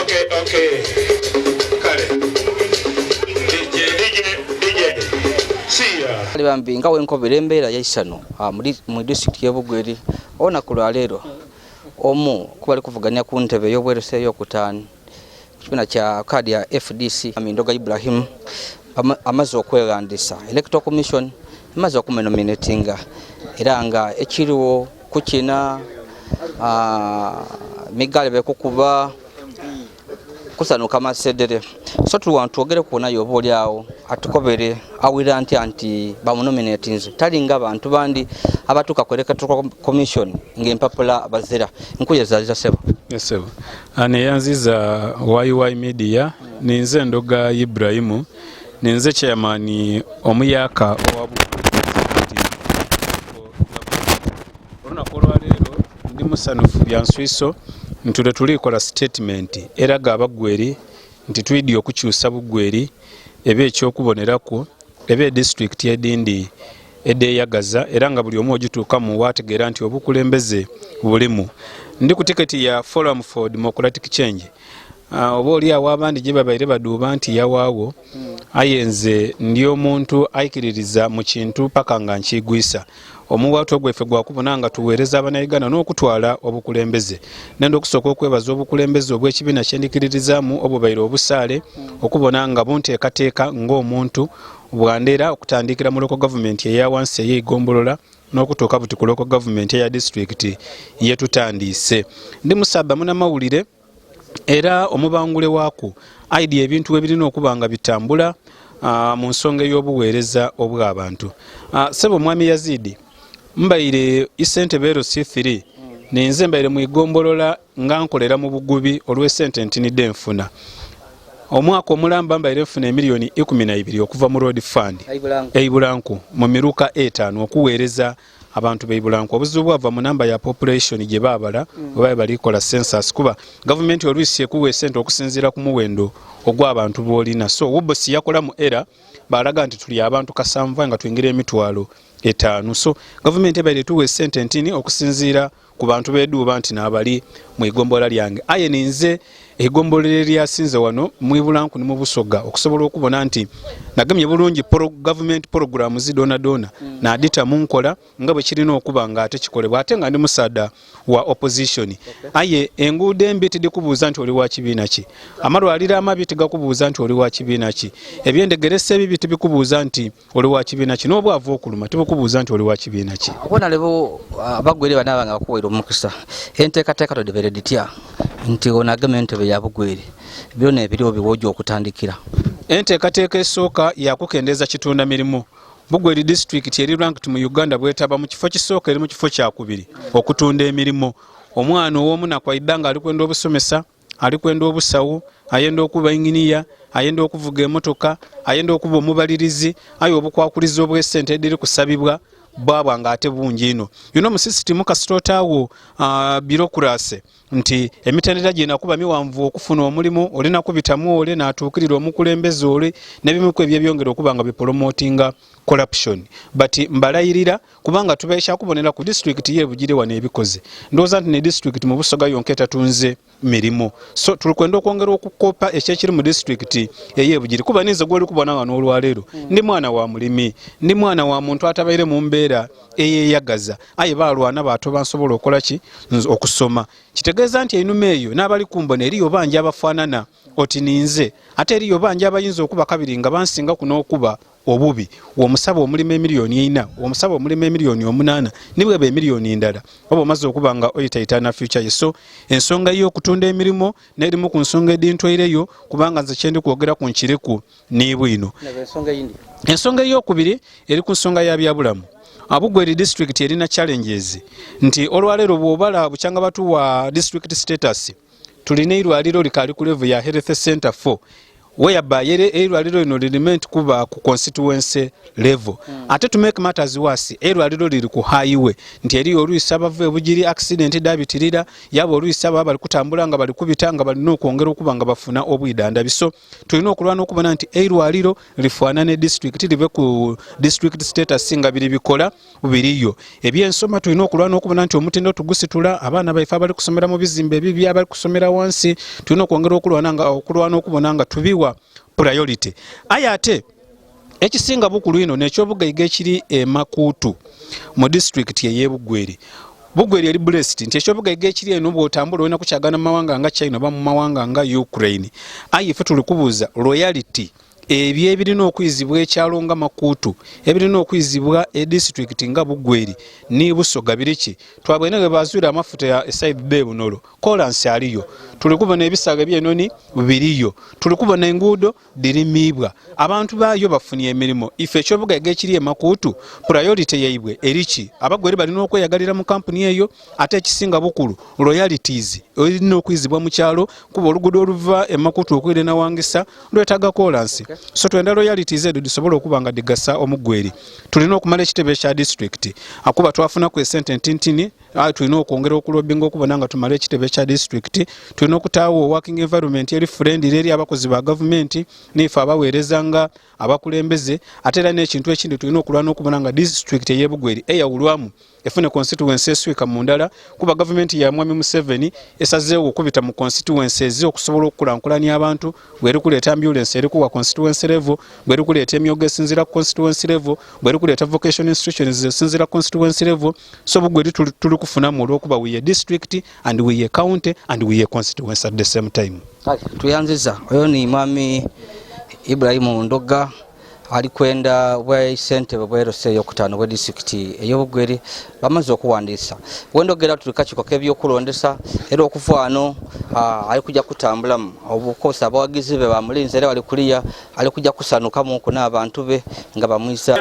Okay. Okay. Kale. DJ, DJ, DJ. See ya. Ali bambi nga wenkobera embeera yaisano mu disitulikiti y'e Bugweri olunaku lwaleero, omu kuba ali kuvuganya ku ntebe ey'obweresa ey'okutaano ku kibiina kya kaadi ya FDC, Ndoga Ibrahim, amaze okweghandisa. Electoral Commission emaze okumunominatinga era nga ekiriwo kukina migaale bekukuba kusanuka masedere. So tuli wano twogere ku naye oba oli awo atukobere awulira ntya nti bamunominatinze, talinga bantu bandi abatuuka ku Electoral Commission ng'empapula bazira. Nkuyezaaliza, sebo. Yes, sebo. Neyanziza YY Media. Ninze Ndoga Ibrahimu, ninze chairman omuyaka owa Bugweri. Olunaku olwaleero ndi musanufu byanswiso ntule tulikola statement eraga Abagweri nti twidi okukyusa Bugweri eba ekyokuboneraku, eba edisitulikiti edindi edeyagaza, era nga buli omu ogituukamu wategeera nti obukulembeze bulimu. Ndi ku tiketi ya Forum for Democratic Change. Oba oli awo abandi gye babaire baduuba nti yawaawo, aye nze ndi omuntu aikiririza mu kintu paka nga nkigwisa. Omuwaatwa gweffe gwakubona nga tuweereza Abannayuganda n'okutwala obukulembeze. Nenda okusooka okwebaza obukulembeze obw'ekibiina kyendikiririzaamu obubaire obusaale okubona nga bunteekateeka ng'omuntu bwandera, okutandikira mu local government eya wansi ey'eigombolola n'okutuuka buti ku local government eya disitulikiti yetutandiise. Ndi musaaba munamawulire era omubangule waaku aidi ebintu webirina okuba nga bitambula mu nsonga ey'obuweereza obw'abantu. Sebo mwami Yazidi, mbaire isentebe LC3, ninze mbaire mu igombolola nga nkolera mu bugubi olw'esente ntinidde nfuna. Omwaka omulamba mbaire nfuna emiliyoni 12 okuva mu road fund eibulanku mu miruka 5 okuweereza abantu beibulanku. Obuzibu bwava mu namba ya population gye baabala bwe babe balikola census, kuba gavumenti oluisi ekuwa esente okusinziira ku muwendo ogw'abantu b'olina. So wubosi yakola mu era balaga nti tuli abantu 70 nga tuyingira 500,000, so gavumenti ebaire etuwa esente ntini okusinziira ku bantu beduuba nti naabali mu igombola lyange. Aye ninze egombolola eryasinze wano mu Ibulanku ne mu Busoga okusobola okubona nti nagemye bulungi government programs dona dona nadita mu nkola nga bwe kirina okuba nga ate kikolebwa, ate nga ndi musaada wa opposition. Aye enguudo embi tidikubuuza nti oli wa kibiina ki, amalwaliro amabi tigakubuuza nti oli wa kibiina ki, ebyendegeresa ebibi tibikubuuza nti oli wa kibiina ki, n'obwavu okuluma tibukubuuza nti oli wa kibiina ki. Obona lebo Abagwere banaaba nga bakuwaire omukisa, enteekateeka todibeere ditya nti onagema entebe ya Bugweri, byona ebiriwo biwoja okutandikira? Enteekateeka esooka yakukendeeza kitunda mirimu. Bugweri disitulikiti eri ranked mu Uganda bwetaba mu kifo kisooka, eri mu kifo kyakubiri okutunda emirimu. Omwana ow'omunaku aidda nga ali kwenda obusomesa, ali kwenda obusawo, ayenda okuba inginiya, ayenda okuvuga emotoka, ayenda okuba omubalirizi, aye obukwakulizo obw'esente ediri kusabibwa bwabwa nga ate bungi ino. Mu sisitimu kasita otaawo bureaucracy nti emitendera gyina kuba miwanvu okufuna omulimu, olina kubitamu ole n'atuukirira omukulembeze ole n'ebimu ku ebyo ebyongera okuba nga bipromotinga corruption. But mbalayirira kubanga tubaisha kubonera ku disitulikiti ye Bugiri wano ebikoze. Ndowooza nti ne disitulikiti mu Busoga yonka etatunze mirimu, so tulikwenda okwongera okukopa ekyekiri mu disitulikiti ey'e Bugiri, kuba ninze gwoli kubona wano olwaleero ndi mwana wa mulimi, ndi mwana wa muntu atabaire mu mbeera eyeyagaza, aye balwana bato bansobola okola ki okusoma. Kitegeeza nti einuma eyo n'abali kumbona eriyo bangi abafaanana oti ninze, ate eriyo bangi abayinza okuba kabiri nga bansinga kuno okuba obubi. Omusaba omulimu emiliyoni 4, omusaba omulimu emiliyoni 8, nibweba emiliyoni ndala, oba omaze okuba nga oyitaitana future ye. So ensonga y'okutunda emirimu nerimu ku nsonga edintwaireyo, kubanga nze kyendi kwogera ku nkiriku n'ibwino. Ensonga eyokubiri eri ku nsonga ya byabulamu. Abugweri district erina challenges nti olwaleero bw'obala bukyanga batuwa district status, tulina eirwaliro likali ku level ya health center 4. Whereby eirwaliro lino liri meant kuba ku constituency level. Ate to make matters worse, eirwaliro liri ku highway, nti eriyo oluyisa abava ebugiri accident dabitirira yaba oluyisa baba bali kutambula nga bali kubita nga balina okwongera okuba nga bafuna obwidandambi. So tulina okulwana okubona nti eirwaliro lifaanana district, live ku district status nga biri bikola biriyo. Ebyensoma tulina okulwana okubona nti omutindo tugusitula, abaana baife abali kusomera mu bizimbe ebibi, abali kusomera wansi, tulina okwongera okulwana okubona nga tubiwa priority. Aye ate ekisinga bukulu ino nekyobugaiga ekiri emakuutu mu disitulikiti ey'Ebugweri. Bugweri eri blessed nti ekyobugaiga ekiri eno bw'otambula olina kukyagana mu mawanga nga China oba mu mawanga nga Ukraine. Aye ife tuli kubuuza royalty ebyo ebirina okwizibwa ekyalo nga Makuutu, ebirina okwizibwa edisitulikiti nga Bugweri ni Busoga biriki. Twabwene bwe bazuula amafuta ya eside de Bunolo, kolansi aliyo, tuli kubona ebisaga eby'enoni biriyo, tuli kubona enguudo dirimibwa, abantu baayo bafunye emirimu. Ife ekyobugaiga ekiri emakuutu priority yaibwe eriki? Abagweri balina okweyagalira mu kampuni eyo. Ate ekisinga bukulu royalties erina okwizibwa mu kyalo, kuba oluguudo oluva emakuutu okwira Nawangisa lwetaaga kolansi. So twenda royalties edo disobola okuba nga digasa omugweri. Tulina okumala ekitebe ekya disitulikiti, akuba twafunaku esente ntintini, tulina okwongera okulobinga okubona nga tumala ekitebe ekya disitulikiti. Tulina okutaawo working environment eri friendly eri abakozi ba gavumenti nife abaweereza nga abakulembeze. Ate era n'ekintu ekindi, tulina okulwana okubona nga disitulikiti ey'Ebugweri eyawulwamu efune constituency eswika mu ndala, kuba gavumenti ya Mwami Museveni esazeewo okubita mu constituencies okusobola okukulankulanya abantu. Bweri kuleeta ambulance eri kuwa constituency level, bweri kuleeta emyoga esinziira ku constituency level, bweri kuleeta vocation institutions esinziira ku constituency level. So Bugweri tuli kufunamu olw'okuba we a district and we a county and we a constituency at the same time. Kale tuyanziza. Oyo ni Mwami Ibrahimu Ndoga ali kwenda bwa ssentebe bwa LC eyokutaano bwa disitulikiti ey'Obugweri. Bamaze okuwandiisa wendogera, tuli kakiiko k'ebyokulondesa, era okuva wano ali kujja kutambulamu obukosa abawagizi be bamulinze, era bali kuliya ali kujja kusanukamu n'abantu be nga bamwiza.